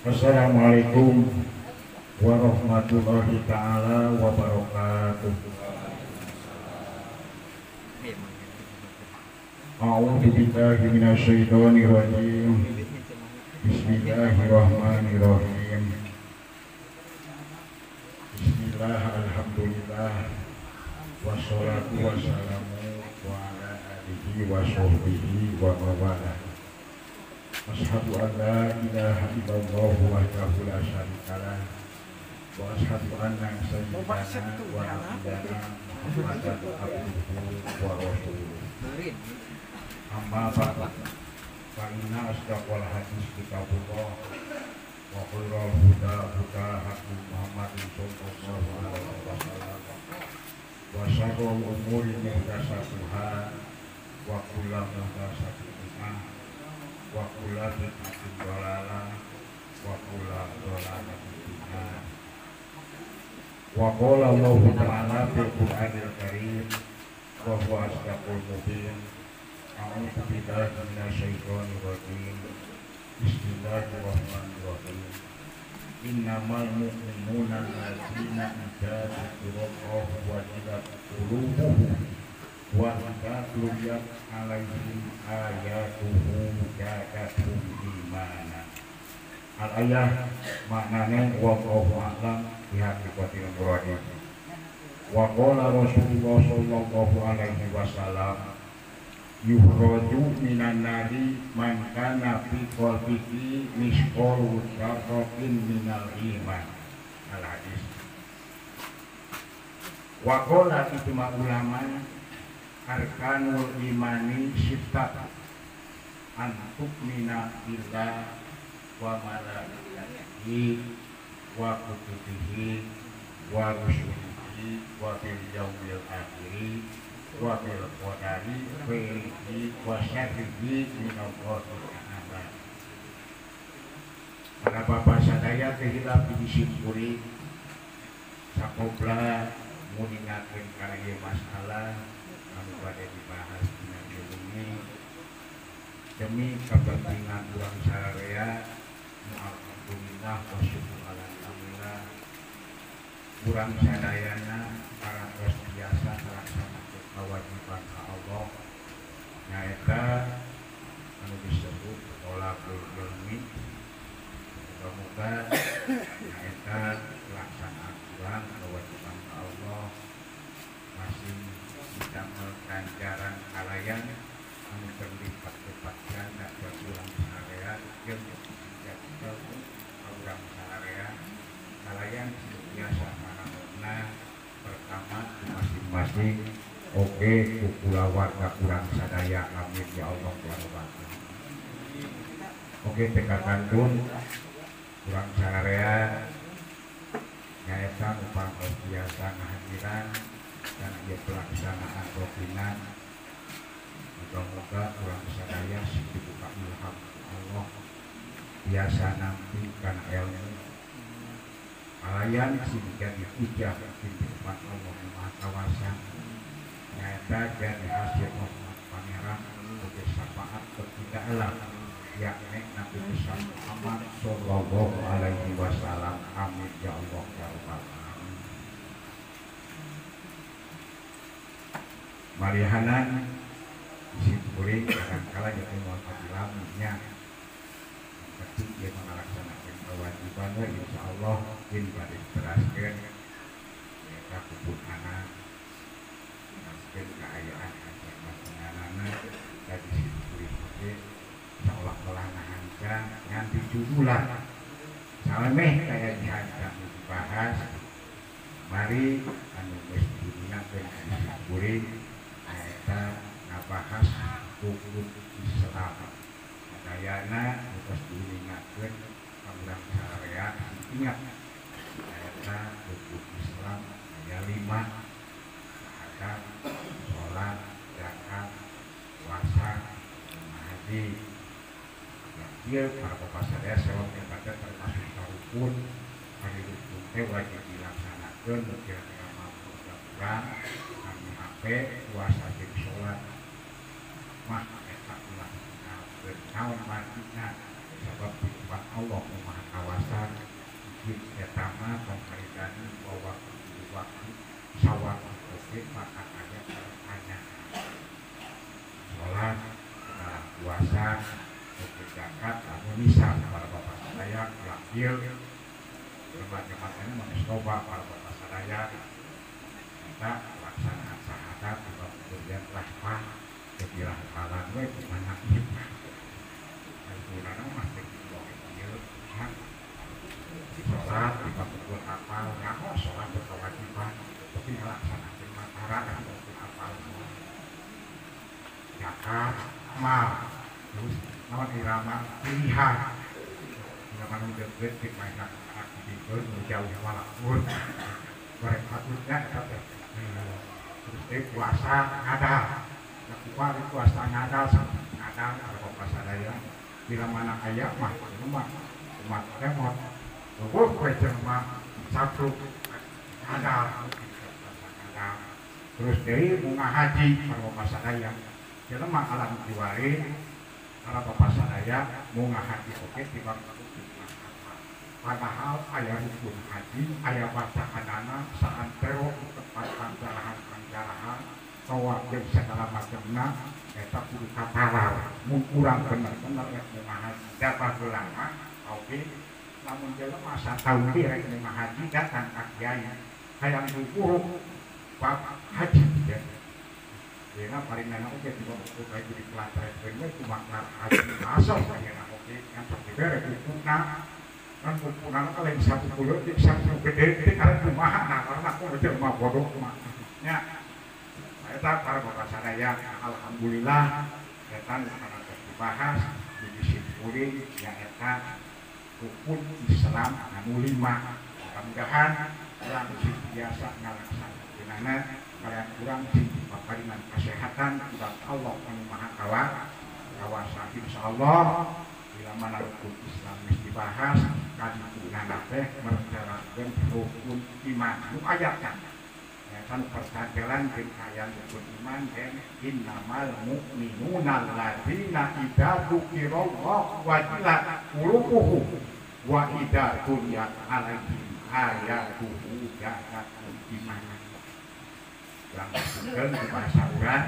Assalamualaikum warahmatullahi taala wabarakatuh. A'udzu billahi minasyaitonir rajim. Bismillahirrahmanirrahim. Bismillah, alhamdulillah, wassalatu wassalamu wa ala alihi wa sahbihi wa mawala. Asyhadu an la ilaha illallah wahdahu la syarikalah wa asyhadu anna sayyidina wa nabiyyana Muhammadan abduhu wa rasuluh. Amma ba'd, fa inna asdaqal hadis kitabullah wa khairal huda huda Muhammadin sallallahu alaihi wasallam wa syarrul umuri muhdatsatuha wa kullu muhdatsatin bid'ah wa kullu bid'atin dhalalah wa kullu dhalalatin finnar. Wa qala Allahu ta'ala fil Qur'anil Karim wa huwa asdaqul mubin. A'udzu billahi minasyaitonir rajim. Bismillahirrahmanirrahim. Innamal mu'minuna alladzina idza dzukirallahu wajilat qulubuhum wa idza tuliyat 'alaihim ayatuhu zadatuhum imana. Al-ayah maknane wallahu a'lam bihaqiqatil murad. Wa qala Rasulullah sallallahu alaihi wasallam yuhraju minan nari man kana fi qalbihi misqalu dzarratin minal iman. Al hadis. Wa qala ijma ulama arkanul imani sittah an tu'mina billah wa malaikatihi wa kutubihi wa rusulihi wa bil yaumil akhir wa bil qadari khairihi wa syarrihi minallahi ta'ala. Para bapak sadaya tehilap disimpuri sakobla nguningakeun kana ieu masalah anu bade dibahas dina ieu wengi demi kepentingan urang sararea. Alhamdulillah wa syukur alhamdulillah urang sadayana parantos biasa melaksanakan kewajiban ka Allah nyaeta anu disebut tholabul ilmi. Muga-muga nyaeta pelaksanaan urang kewajiban ka Allah masing didamel ganjaran kalayan anu berlipat-lipat ganda buat urang sararea jeung urang sararea kalayan biasa manamuna pertama masing-masing oke kulawarga urang sadaya. Amin ya Allah ya Rabbal alamin. Oke teka kantun urang sararea nyaeta nu pangtos biasa ngahadiran dan ieu pelaksanaan rutinan. Muga-muga urang sadaya sing dibuka ilham Allah biasa nampi kana ilmu kalayan sing jadi hujah di depan Allah Maha Kawasa nyaeta jadi hasil rahmat pangeran oge syafaat ketika alam yakni Nabi besar Muhammad sallallahu alaihi wasallam. Amin ya Allah ya Rabbal alamin. Marihanan disimpuri kadangkala jadi moal patilaminya penting dia melaksanakan kewajiban we insyaallah in bade diteraskeun eta kubur anak teraskeun kaayaan ajaran tadi disimpuri oge seolah-olah ngahancang nganti judulan salemeh kaya dihancang dibahas. Mari anu geus diningakeun disimpuri eta ngabahas rukun Islam. Dayana terus diingatkeun ka urang sararea ingat eta rukun Islam aya 5: syahadat, salat, zakat, puasa, haji. Ya ieu para bapak sadaya sewak eta termasuk rukun. Ari rukun teh wajib dilaksanakeun nu kira-kira mampu kurang kami HP puasa jeung salat mah eta ulah naon martina sabab di depan Allah Allah Maha Kawasa hiji eta mah pangkaridani bahwa waktu sawat oge maka aya pertanyaan salat dalam puasa oge zakat lamun nisab para bapak sadaya lahir jemaat-jemaatnya manis loba para bapak sadaya kita pelaksanaan syahadat juga kemudian rahmah kebilah halan we kumana ieu urang mah teh ieu hak salat lima pukul apal nyaho salat berkewajiban tapi ngelaksanakeun matara pukul apal zakat amal terus naon irama pilihan irama nu deukeut di mainan anak dibikeun nu jauh walaupun goreng patutnya eta teh terus teh puasa ngadal lakukan puasa ngadal ngadal para bapak sadaya bila mana aya mah mah umat lemot eueuh we jelema Sabtu ngadal terus deui bunga haji para bapak sadaya jelema alam kiwari para bapak sadaya bunga haji oge tiba padahal aya rukun haji aya bacaanana saantero tepat panjarahan tawaf jeung segala macamna eta kudu katalar mun urang bener-bener rek munga haji da baheula mah oge lamun jelema sataun deui rek munga haji datang ka kiai hayang diuruk bab haji ya dina parinana oge tiba buku kayak di pelantren we kumaha haji asal ayeuna oge kan sok dibere bukuna kan bukuna lain sabuku leutik sabuku gede teh karep kumaha nah karena aku jelema bodoh mah nya eta para bapak sadaya alhamdulillah eta nu kana dibahas di disimpulin nyaeta rukun Islam anu 5 mudah-mudahan urang sing biasa ngalaksanakeunana kalian urang sing dipaparinan kesehatan ibad Allah anu Maha Kawasa insyaallah bila mana rukun Islam geus dibahas kaditunana teh mertelakeun rukun iman nu ayatna kan percantelan jeung aya rukun iman dan innamal mu'minuna alladzina idza dzukirallahu wajilat qulubuhum wa idza tuliyat alaihim ayatuhu zadatuhum imanan. Urang sebutkeun di bahasa urang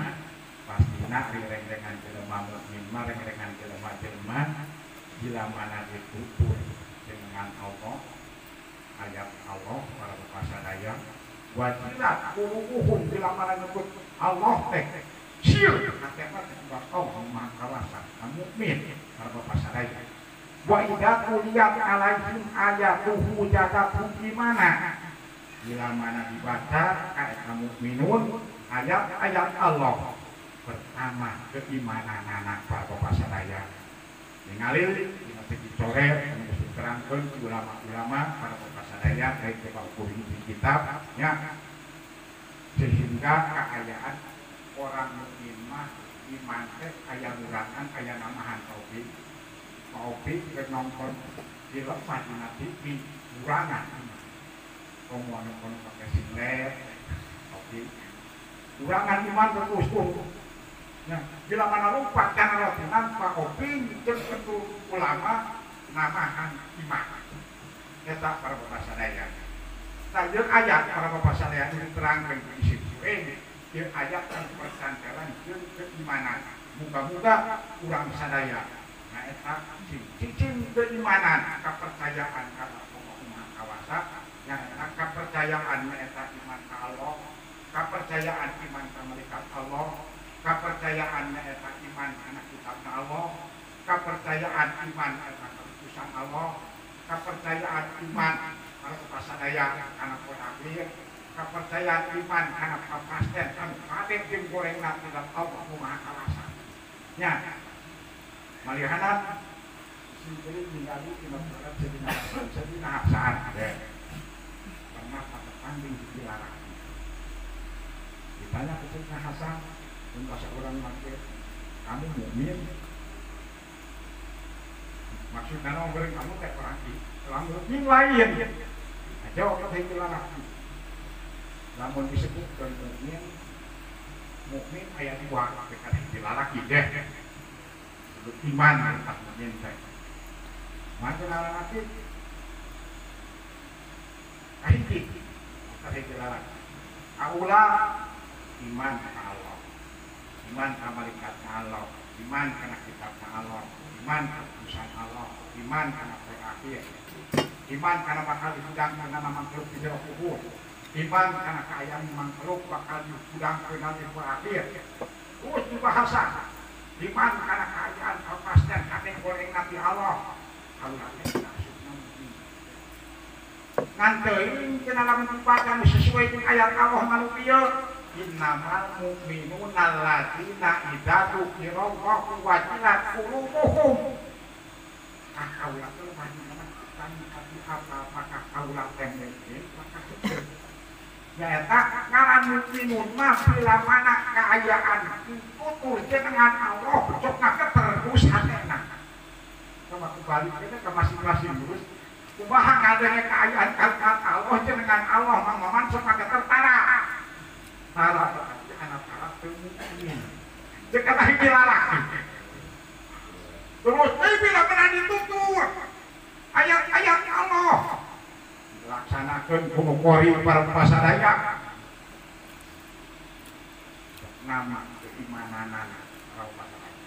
pastina rirengrengan jelema mukmin mah rengrengan jelema-jelema bila mana ditutur dengan Allah ayat Allah para bapak sadaya wajilat qulubuhum bila mana nyebut Allah teh sieun hate mah teh Allah Maha Kawasa mukmin para bapak sadaya wa idza tuliyat alaihim ayatuhu zadatuhum imana bila mana dibaca ka eta mukminun ayat-ayat Allah pertama keimananana para bapak sadaya ningali dina segi coret anu geus diterangkeun ku ulama-ulama para bapak sadaya baik di buku di kitab nya sehingga kaayaan orang mukmin mah iman teh aya ngurangan aya namahan taufik taufik keur nonton film mah dina TV kurangan iman komo anu kono pake singlet taufik kurangan iman terus tuh. Nah, bila mana lupa kana rotinan Pak Oping jeung ketu ulama namahan iman. Eta para bapak sadaya. Tah ieu ayat para bapak sadaya nu diterangkeun di situ ini, ieu ayat kan percantelan jeung keimanan. Muga-muga urang sadaya na eta cicing keimanan, kepercayaan ka Allah Maha Kawasa, nyaeta kepercayaan nyaeta iman ka Allah, kepercayaan iman ka malaikat Allah, kepercayaan nyaeta iman kana kitab Allah, kepercayaan iman kana keputusan Allah, kepercayaan iman kana sadaya kana poe akhir, kepercayaan iman kana kapasten anu kabeh jeung gorengna ti Allah Maha Kawasa. Nya malihana sing deui ningali dina surat Sayyidina Hasan pernah patepanding di dilarang. Ditanya ke Sayyidina Hasan, mun bahasa urang make kamu mukmin maksudna naon beureum kamu teh orang orang mukmin lain. Nah, jawab teh dilarang. Lamun disebutkeun mukmin, mukmin aya dua dekat dilarang deh. Sebut iman tak mukmin teh. Mana lalaki? Kahiji. Kahiji lalaki. Aula iman ka Allah. Iman ka malaikat Allah, iman kana kitab Allah, iman ka utusan Allah, iman kana poe akhir. Iman kana bakal dihudangkeun kana makhluk di jero kubur. Iman kana kaayaan makhluk bakal dihudangkeun di poe akhir. Terus dibahasa iman kana kaayaan kapastian kade goreng nabi Allah. Kaula teh maksudna mukmin. Ngan teuing cenah lamun dibaca sesuai jeung ayat Allah mah nu kieu, innamal mu'minuna alladzina idza dzukirallahu wajilat qulubuhum. Ah kaula teh lemah tani apa apakah kaula teh mukmin apakah henteu. Nyaeta ngaran mukminun mah bila mana kaayaan tutur jenengan Allah sok ngaketer terus hatena. Sama kebalik kita ke masing-masing terus. Kumaha ngadenge kaayaan kalimat Allah jenengan Allah mamaman sok ngaketer tara. Tara berarti anak tara teu mukmin. Jeung kata hiji lalaki. Terus deui bila mana ditutur ayat-ayat Allah dilaksanakeun ku qori para pasadaya. Nama keimananana para pasadaya.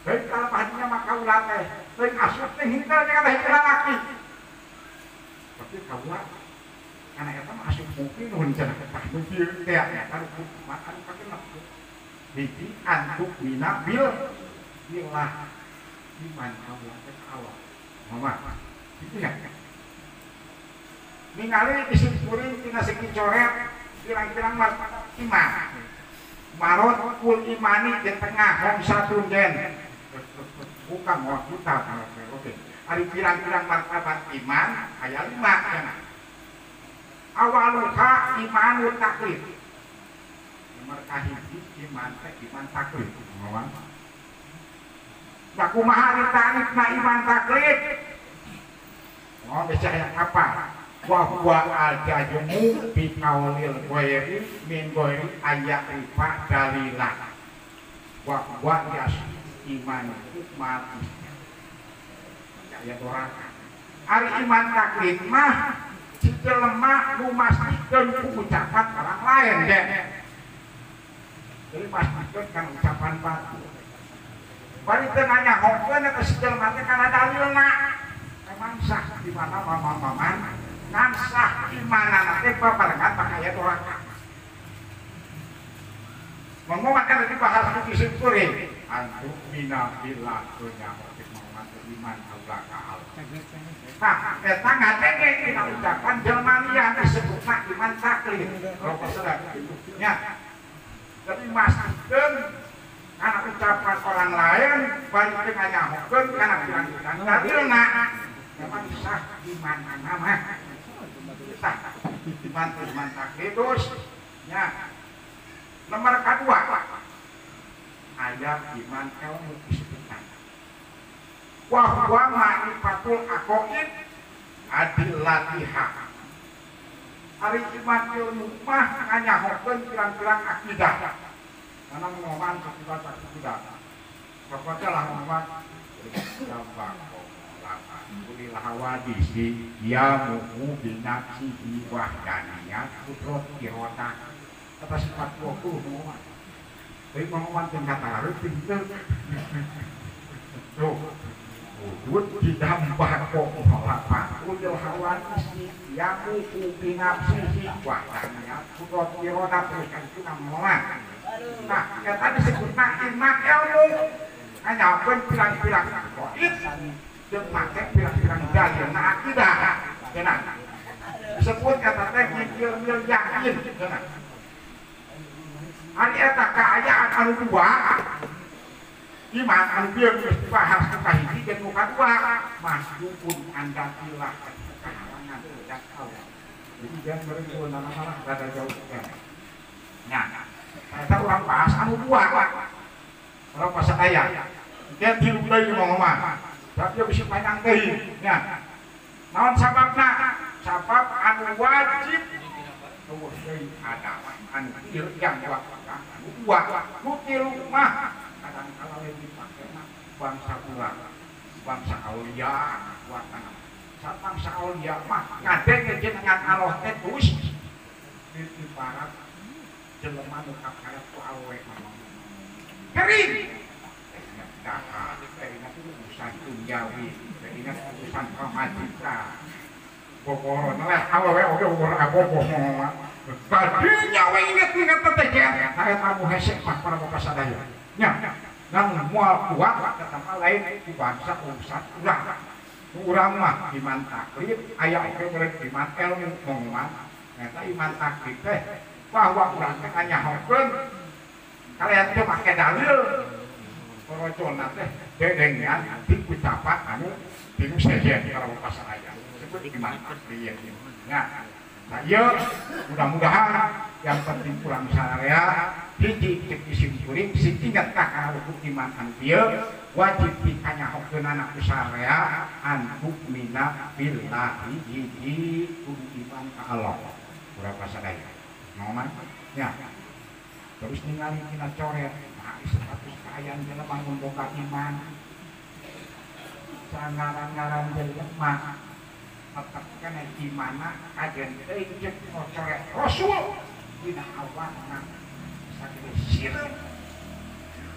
Baik kalau hatinya mah kaula teh, teuing asup teh henteu jeung kata hiji lalaki. Tapi kaula karena eta mah asup mukminun cenah tah nu kieu teh eta rukun iman anu kagenep. Hiji antuk mina bil billah iman kaula teh ka Allah. Mama, itu ya. Ningali disimpuling tina segi coret pirang-pirang martabat iman. Marot kul imani di tengah hong satu den. Bukan mau kita oke. Ari pirang-pirang martabat iman aya 5 cenah. Awaluha imanu taklif. Nomor kahiji iman teh iman taklif. Mama. Nah kumaha ari tarifna iman taklif? Oh bisa yang apa? Wa huwa al-jazmu bi qaulil ghairi min ghairi ayarifa dalilah. Wa huwa yas iman mati. Ya doraka. Ari iman taklif mah si jelema nu mastikeun ku ucapan orang lain deh. Jadi mastikeun kana ucapan batur. Bari teu nganyahokeun eta si jelema teh kana dalilna. Memang sah di mana mama-maman ngan sah imanana teh babarengan pakaya doraka. Monggo maka dibahas ku disimpulin. Antuk mina billah dunya Muhammad iman kaula ka Allah. Nah, eta ngadenge dina ucapan jelema liya disebutna iman taklid. Rokok sedang nya. Jadi mastikeun kana ucapan orang lain bari teu nganyahokeun kana pirang-pirang dalilna. Memang sah imanana mah. Sah iman iman taklid nya. Nomor kedua ayat iman ilmu disebutkan. Wa huwa ma'rifatul aqaid adillatiha. Ari iman ilmu mah nganyahokeun pirang-pirang akidah. Karena mengoman akibat akidah. Pokoknya lah mengoman gampang lama. Kulil hawadisi ya mu'u binafsihi wahdaniyat kudrot irota. Atas sifat 20 mengoman. Tapi mengoman tingkat harus tinggal. Tuh. Wujud didambah kok lapa kulil hawadisi ya mu'u binafsihi wahdaniyat kudrot irota. Terus kan itu mengoman. Nah, yang tadi disebutna iman ilmu nganyahokeun pirang-pirang aqaid jeung make pirang-pirang dalil na akidah. Cenah. Disebut kata teh ngilmil yakin cenah. Ari eta kaayaan anu dua iman anu bieu geus dibahas ku kahiji jeung nu kadua masjukun andatilah kahalangan tidak Allah. Jadi jangan berengkeun malah rada jauh kan. Nya. Eta urang bahas anu dua. Urang bahas aya. Dia tilu deui ngomong. Tapi bisa panjang deui nya. Naon sababna? Sabab anu wajib tunggu deui ada anu tilu yang dua anu dua nu tilu mah kadang kala lain dipake mah bangsa urang. Bangsa aulia kuatna. Bangsa aulia mah ngadenge jenengan Allah teh terus ibarat jelema nu kakarep ku awewe mah. Kering. Dah, ingat urusan duniawi, ingat urusan pamajikan. Bogoro neleh awewe oge bogoro abogoh mah. Tadinya we inget-inget teh jet, eta anu hese mah para bapak sadaya. Nya, nang moal kuat eta lain ku bangsa urusan urang. Urang mah iman taklid, aya oge meureun iman ilmu mong eta iman taklid teh bahwa urang teh nganyahokeun kalian teh make dalil. Korojona teh dedengan di ucapan anu dinu sejen para bapak sadaya. Sebut iman taklid. Nya. Nah, iya, mudah-mudahan yang penting kurang sararea hiji cek isim kuring sing ingat ka kana iman anu ieu wajib dikanyahokeunana ku sararea an mukmina billahi hiji kudu iman ka Allah. Urang sadaya. Ngoman nya. Terus ningali tina coret, nah status kaayaan jelema mun boga iman. Sangaran-ngaran jelema tetep kena imana kajen teuing cek coret Rasul dina awakna sagede sireum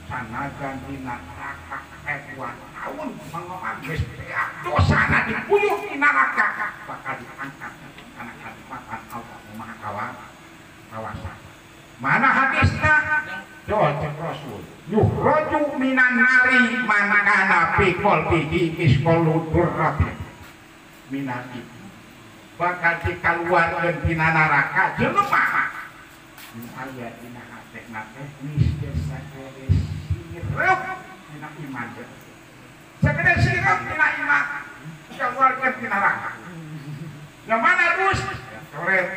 sanajan dina neraka ribuan tahun mengoman geus beak dosana dikuyuh di neraka bakal diangkat kana kanikmatan Allah Maha Kawasa. Mana hadisna? Doh cek Rasul yuhraju minan nari man kana fi qalbihi misqalu dzurratin minati bakal dikaluarkeun tina neraka jelema nu aya dina hatena teh geus sagede sirup dina iman teh sagede sirup dina iman dikaluarkeun tina neraka. Yang mana dus coret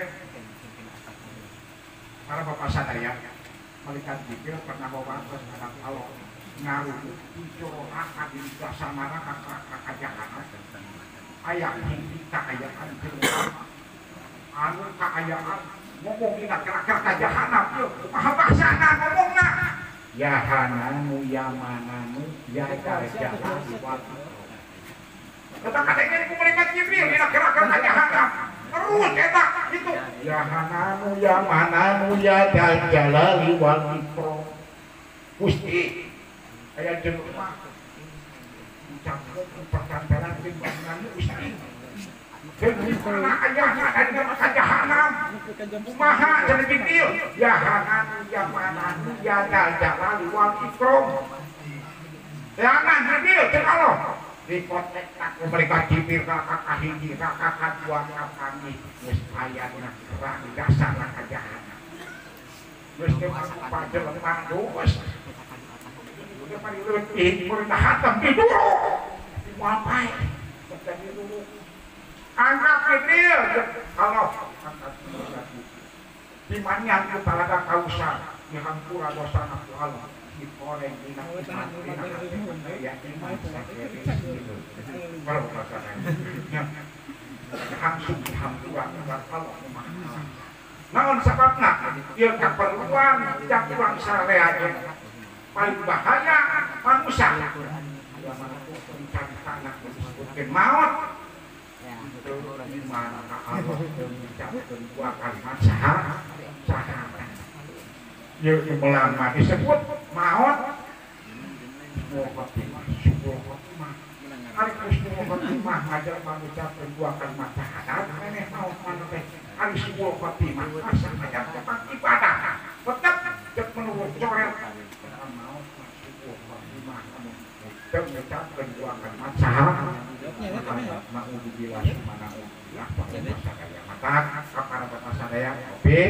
para bapak sadaya malaikat Jibril pernah wawantos terhadap Allah ngaruh di neraka di dasar neraka ka jahanam aya hiji kaayaan jelema anu kaayaan ngomong dina kera-kera ka jahanam ieu kumaha bahasana ngomongna ya hananu ya mananu ya jalali wal eta kadengeun ku malaikat Jibril dina kera-kera ka jahanam terus eta kitu ya hananu ya mananu ya jalali wal ikram. Gusti aya jelema ucapkeun perkantelan jeung bangunan Gusti jeung ayahna dina maka jahanam kumaha cenah Jibril ya hananu ya mananu ya jalali wal ikram. Jangan Jibril cek Allah dikotek ku malaikat Jibril ka kahiji ka kadua ka kami geus aya dina kerang dasar ka jahanam geus teu mampu jelema geus angkat Jibril Allah angkat dimanian ku talaga kausar dihampura dosana ku Allah dikoreng dina iman dina hati ya iman sagede langsung dihampura ku Allah Maha. Naon sababna ieu kaperluan jang urang sararea paling bahaya manusia disebutkan maut di mana Allah mengucapkan dua kalimat syahadat. Ieu ulama disebut maut khotimah, syukur khotimah. Ari husnul khotimah ngajar mengucapkan dua kalimat syahadat maneh maut mana teh ari syukur khotimah asa ngajar tetap ibadah tetap cek menurut coret maut syukur khotimah mengucapkan dua kalimat syahadat ma'udzubillah mana'udzubillah sadaya mata para bapak sadaya kopi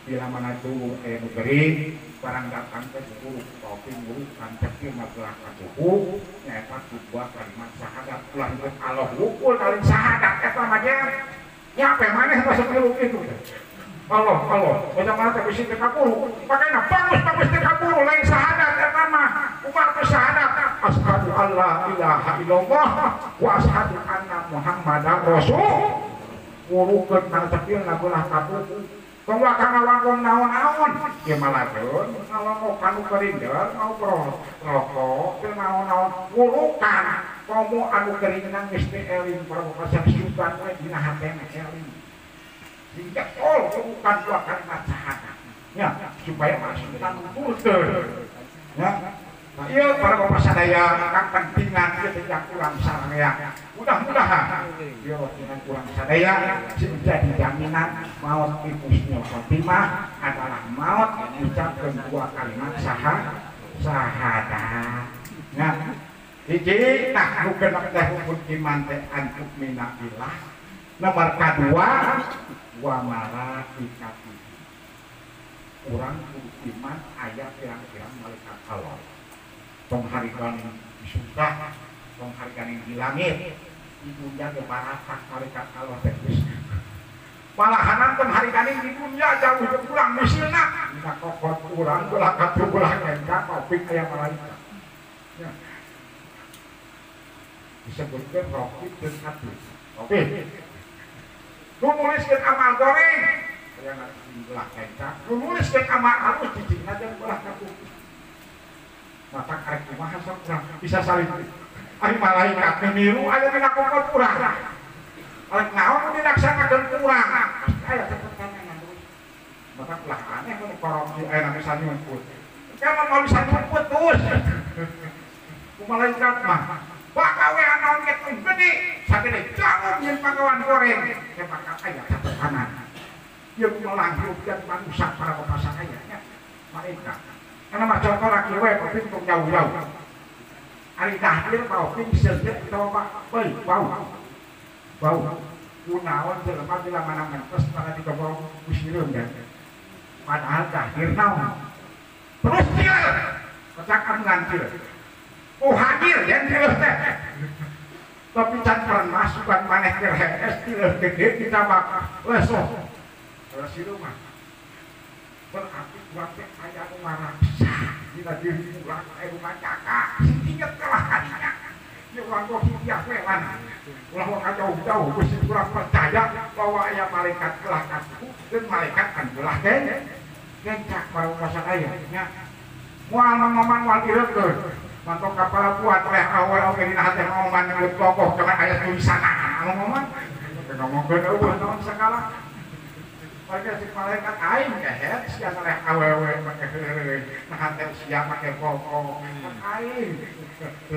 bila mana dulu nu gering barang datang ke guru kopi guru kanceki magelah kaduhu nyaeta dua kalimat syahadat ulah nyebut Allah wukul kalimat syahadat eta mah nyape maneh masuk milu itu Allah Allah bagaimana teh bisi teu kaburu pakena bagus-bagus teu kaburu lain syahadat eta mah kumaha teh syahadat asyhadu alla ilaha illallah wa asyhadu anna muhammadar rasul wurukeun kana cepil nagulah kabuku Tong waka ngawangkong naon-naon ieu maladeun ngawangkong kanu kerinder mau rokok teu naon-naon wurukan komo anu keringan geus teh eling para bapak sugan we dina hatena eling sehingga tol bukan dua kalimat syahadat ya supaya masuk nuturkeun ya. Nah, iya para bapak sadaya kapentingan ieu teh kurang sararea mudah-mudahan ieu dengan kurang sadaya menjadi jaminan maut di husnul khotimah adalah maut ucapkeun dua kalimat syahadat. Nah, hiji nah nu genep teh rukun iman teh antuk minabillah. Nomor kadua wa malaikatihi. Urang kudu iman aya pirang-pirang malaikat Allah. Tong harigani di surga, tong harigani di langit, di dunia ge baratak malaikat Allah teh geus. Malahanan tong harigani di dunia jauh jeung urang misilna, dina kokot urang belah katuh belah engka topik aya malaikat. Ya. Disebutkeun rokib jeung atid. Rokib. Nu nuliskeun amal goreng, aya di belah engka, nu nuliskeun amal halus cicingna jeung belah katuh. Mata karek kumaha sok urang bisa saling ari malaikat niru aya dina kokot urang arek naon nu dilaksanakeun urang pasti aya tetekanana terus mata ulah aneh mun korupsi aya bisa nyumput kan moal bisa nyumput terus ku malaikat mah pagawean naon ge tong gede sagede jauh jeung pagawean goreng teh bakal aya tetekanan ieu kumaha hirup dan manusia para bapak sadaya nya malaikat. Karena mah contoh lagi we kopi tong jauh-jauh. Ari dahdir kopi seujeuh atawa Pak beuh bau. Bau. Kunaon jelema bila mana mentes pada digobong ku sireum dan. Padahal dahdir naon. Terus cileuh. Pecak amungan cileuh. Oh hadir dan cileuh teh. Tapi can pernah sugan maneh keur hees cileuh gede ditabak lesoh. Terus sireum mah. Berarti urang teh aya nu maraksa dina diri urang aya nu ngajaka sing inget kalah kadinya ieu urang teh we lan ulah waka jauh-jauh geus urang percaya bahwa aya malaikat kalah katuh dan malaikat kan belah kencak para upasan aya nya moal ngomongan moal direukkeun mantok ka parapuan oleh awal oge dina hate ngomongan nyeuleut kokoh kana aya tulisanna ngomongan ngomongkeun eueuh naon sakala. Mereka si malaikat aing kehet sia saleh awewe make heureuy nah teh sia make pokok aing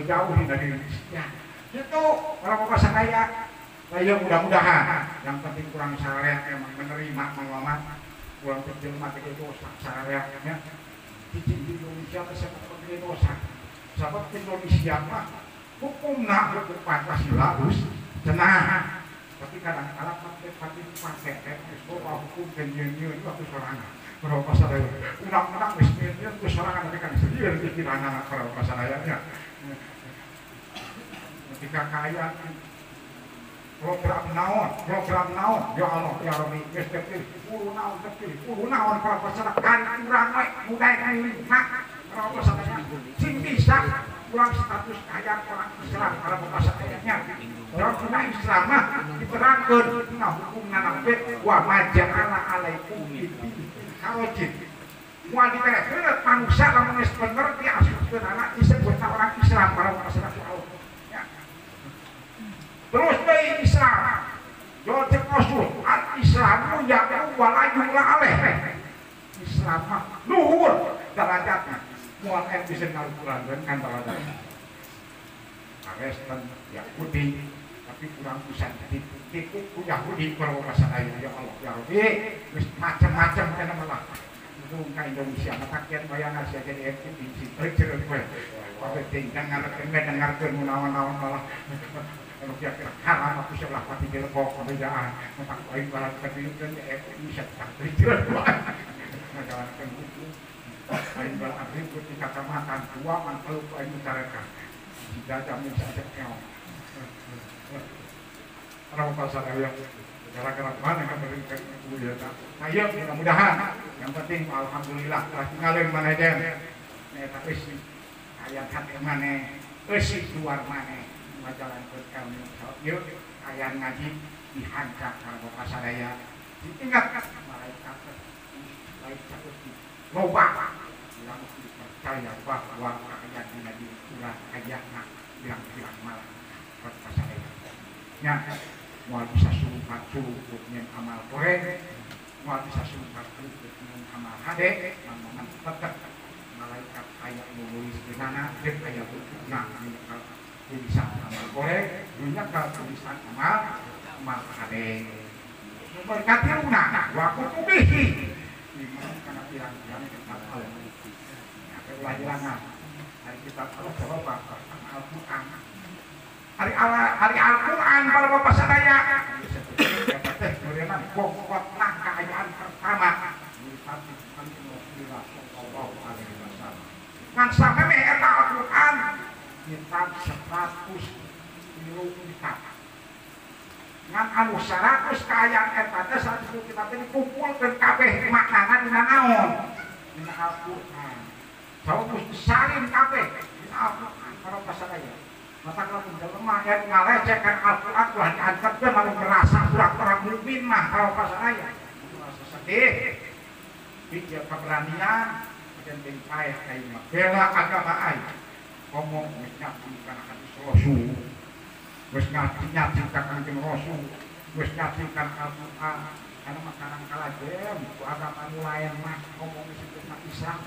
jauh dina diri sia kitu para bapak sadaya aya mudah-mudahan yang penting kurang sararea emang menerima mangamat kurang kecil mati dosa sararea nya cicing di Indonesia teh sabab gede dosa sabab Indonesia mah hukumna hukum Pancasila geus cenah. Tapi kadang-kadang pakai pakai bahwa hukum dan nyeun waktu sorangan berapa sadaya undang-undang wis nyeun ku sorangan tapi kan sendiri pikiran berapa sadayanya ketika kaya program naon ya Allah ya Rabbi geus teh kudu naon teh kudu naon berapa sadaya kan urang we mudae lima berapa sadaya sing bisa kurang status kaya orang Islam para bapak sadayanya. Dalam Islam mah diterangkeun dina hukumna nabi wa ma ja'ala alaikum harajin. Moal diterekeun manusia lamun geus bener diasupkeun anak disebutna orang Islam para bapak sadaya Allah. Ya. Terus deui Islam. Yo cek Rasul, al Islamu ya'u wa la yu'la alaih. Islam mah luhur derajatna. Mual bisa ngalukuran kan derajat. Kristen Yahudi tapi kurang bisa jadi tipu Yahudi kalau bahasa ayo ya Allah ya Rabbi wis macam-macam kana malah untung ka Indonesia mata kian bayang sia jadi FTC jero kowe kabeh tinggal ngarepkeun naon-naon malah anu kira-kira haram aku sebelah pati dilebok kabejaan mata aing balas kapilukeun FTC tak jero ngajalankeun hukum aing balas ribut di kacamatan dua mantel aing bicarakan jika jamin saja keong. Orang pasar yang gara-gara mana yang berikan kuliah. Nah iya mudah-mudahan. Yang penting alhamdulillah telah tinggalin mana den. Nih tapi sih ayat hati mana, eusi luar mana, ngajalankeun ilmu. Yuk ayat ngaji dihancak kalau bapak sadaya. Diingat malaikat lain saeutik loba urang percaya bahwa kaayaan dina diri urang ayana pirang-pirang malaikat pasadaya. Nya moal bisa sungkat-sungkut nyen amal goreng, moal bisa sungkat-sungkut nyen amal hade, mangmangan tetep malaikat aya nu nulis dinana jeung aya buktina nyekal tulisan amal goreng, nyekal tulisan amal hade. Nomor katiluna wa kutubihi iman kana pirang-pirang kitab Allah. Nya ulah hilangan hari kitab Allah coba pertama Al-Qur'an. Hari Allah, hari Al-Quran para bapak sadaya eta teh meureunna pokokna kaayaan pertama disampaikan Rasulullah sallallahu alaihi wasallam. Ngan sameme eta Al-Quran kitab 103 kitab. Ngan anu 100 kaayaan eta teh 103 kitab teh dikumpulkeun kabeh maknana dina naon? Dina Al-Quran. Saur geus disalin kabeh dina Al-Quran para bapak sadaya. Maka kalau jelema yang ngalecehkan Al-Quran ulah diantepkeun lalu merasa urang-urang mukmin mah kalau pasaraya merasa sedih pikir keberanian dan paeh aing mah bela agama aing ngomong geus ngaji kana hadis Rasul geus ngaji ka Kanjeng Rasul geus ngaji kana Al-Quran karena makanan kalajem ku agama nu lain mah ngomong disebut mah Islam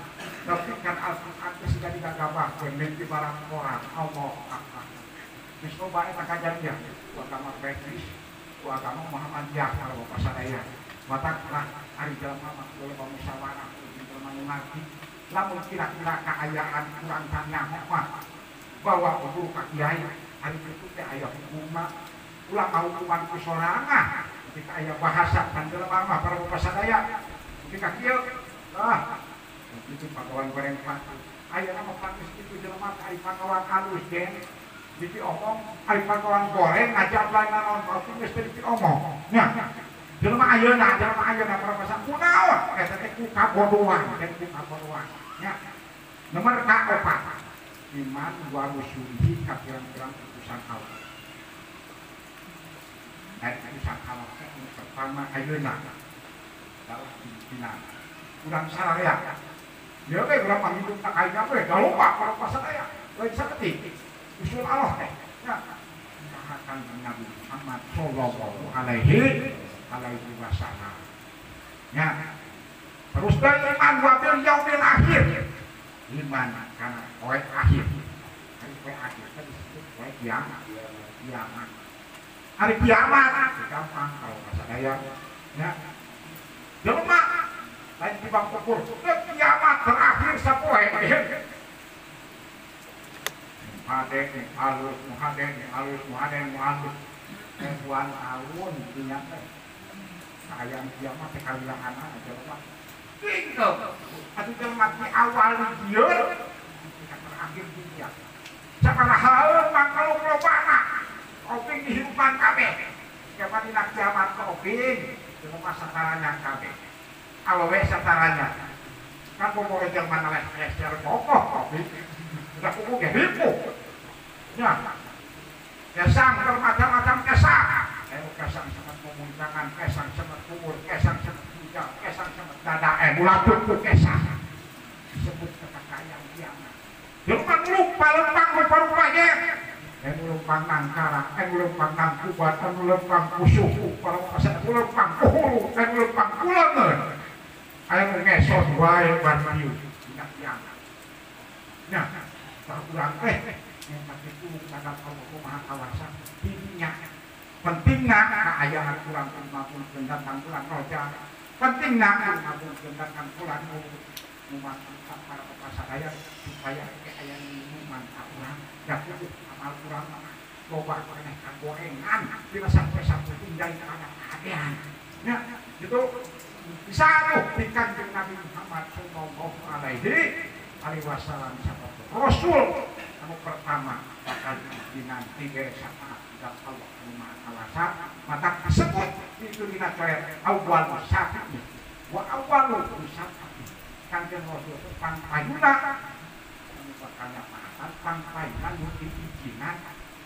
tapi kan Al-Quran teh siga digagabahkeun mimpi barang koran Allah Akbar. Geus loba eta kajadian ku agama Petrus, ku agama Muhammadiyah kalau bapak sadaya. Matak lah ari jelema mah loba musyawarah jelema nu ngarti lamun kira-kira kaayaan kurang tanyaho mah bawa guru ka kiai ari kitu teh aya hukumna ulah kahukuman ku sorangan ketika aya bahasa kan jelema mah para bapak sadaya ketika kieu ah itu pagawan goreng patu aya nama pantes kitu jelema ari pagawan alus den diki omong ari pagawan goreng ngajak lain naon pasti geus teu diki omong nya jelema ayeuna para bapak kunaon eta teh ku kabodohan den ku kabodohan nya nomor ka-4 iman wa rusulihi ka pirang-pirang utusan Allah. Dan utusan Allah teh pertama ayeuna adalah pimpinan urang sararea. Dia teh urang panghidup ka ayeuna teh da loba para pasadaya lain saketik usul Allah teh nya saha Kanjeng Nabi Muhammad sallallahu alaihi wasallam. Nya terus deui iman wa bil yaumil akhir. Iman kana poe akhir. Hari poe akhir teh disebut poe kiamat. Kiamat. Hari kiamat gampang kalau pasadaya nya. Jelema lain di bang ukur kiamat terakhir sapoe. Hade ni alus, muhade ni alus, muhade ni alus. Ribuan tahun dinya teh. Kaayaan kiamat teh kawilahanana jelema. Tinggal atuh jelema ti awal dieu ketika terakhir dunia. Sabaraha mangkaluk lobana oping dihirupan kabeh. Kiamat dina kiamat oping jelema sataranya kabeh. Awewe sataranya. Kan boboge jelema leh-leh kokoh oping. Udah kuku ge ripuh. Nya. Kesang bermacam-macam kesang. Kesang semet pemuncangan, kesang semet kubur, kesang semet hijau, kesang semet dada, mulatut ku kesang. Disebut kekayaan kiamat. Jelema lupa lempang rupa-rupanya. Lempang nangkara, lempang nangkuban, lempang kusuhu, para pasar lempang kuhulu, lempang kulengeun. Aya ngesot wae bar dieu dina kiamat. Nah, tah urang teh yang itu terhadap Allah Maha Kawasa dinya pentingna kaayaan urang kumaha datang urang roja pentingna kumaha datang urang mumanfaat para bapak sadaya supaya aya nu manfaat urang da kudu amal urang mah loba keneh kagorengan dina sampe-sampe tinggal kana kahadean nya gitu bisa tuh di Kanjeng Nabi Muhammad sallallahu alaihi wasallam sahabat Rasul anu pertama bakal dinanti bere syafaat dan Allah anu Maha Kawasa maka disebut itu dina coret awal syafi'i wa awwalu syafi'i Kanjeng Rasul pangpayuna anu bakal nyafaatan pangpayuna nu diizinan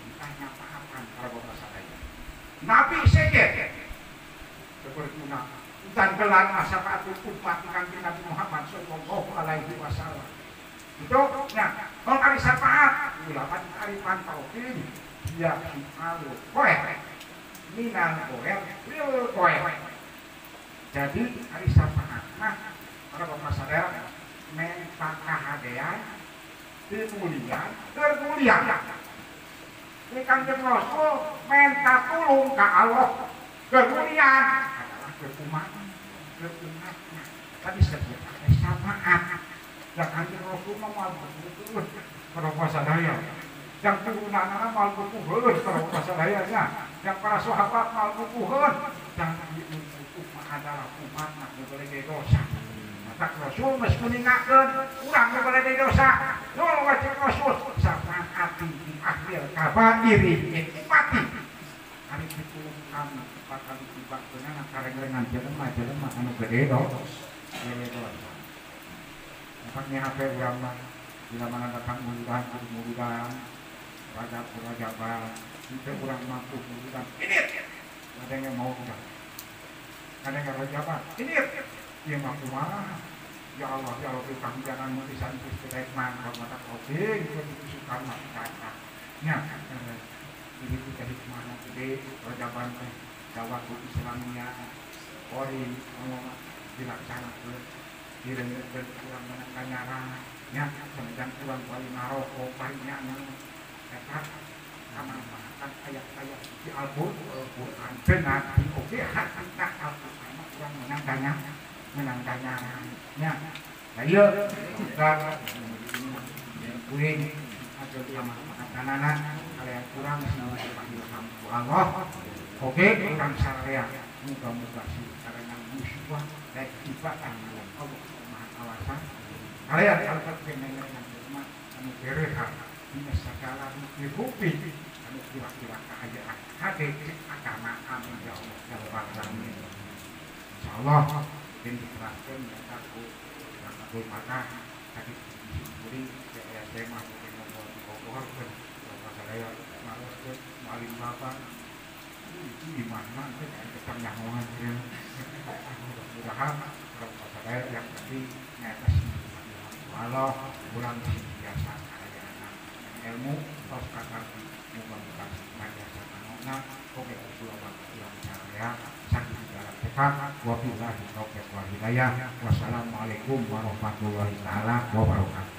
kita nyafaatan para bapak sadaya Nabi sejen berguna. Encan gelar syafaat umat Kanjeng Nabi Muhammad sallallahu alaihi wasallam. Itu nya, kalau ari syafaat ulama arifan tauhid dia alu koe minal koe lil koe. Jadi ari syafaat mah para bapak sadaya menta kahadean dimulian termulia. Ini Kanjeng Rasul menta tulung ka Allah kemuliaan adalah ke umat ke umatnya. Tadi sebut syafaat. Ya Kanjeng Rasul mah moal butuh para bapak sadaya. Yang turunanana moal butuh para bapak sadaya nya. Yang para sahabat moal butuheun. Dan umat adalah umat nu boleh dosa. Maka Rasul geus kuningakeun urang nu boleh dosa. Nul wajib Rasul syafaati di akhir kabairi ummati. Ari ditulung kami bakal dibakeunana karengrengan jelema-jelema anu gede dosa. Makanya HP urang mah bila mana datang muludan muludan rajab rajaban itu urang mampu muludan ini ada yang mau enggak ada yang rajaban ini dia mampu mah ya Allah ya Allah kang jangan mutisan Gusti Rekman mata kopi itu suka mah nya ini kita hikmah gede rajaban teh dakwah Islamnya ori ngomong dilaksanakeun direngkeun urang menang kanyaran nya semenjang urang bali ngarokok barinya eta kamanfaatan ayat-ayat di Al-Qur'an benar di oge hakika Al-Qur'an urang menang menang kanyaran nya nah ieu kuring aja kamanfaatanana kalian kurang ilham ku Allah oge urang sararea muga-muga sih karena musuh dan ibadah Allah Maha Kuasa kalian kalau pengen rumah anu bereha dina sagala rupi anu kira-kira kaayaan hade cek agama amin ya Allah ya Rabbal alamin. Insyaallah den diteraskeun nyata ku Abdul Fatah tadi kuring saya mah ngobrol di Bogor bapak saya maroskeun maling bapak di mana teh ketanyahoan ya. Mudah-mudahan bapak saya yang tadi nyata Allah kurang biasa kaayaan ilmu tos kakarti muga-muga biasa manona oge kula urang sadaya sakitu dalam cekap wabillahi taufiq wal hidayah. Wassalamualaikum warahmatullahi taala wabarakatuh.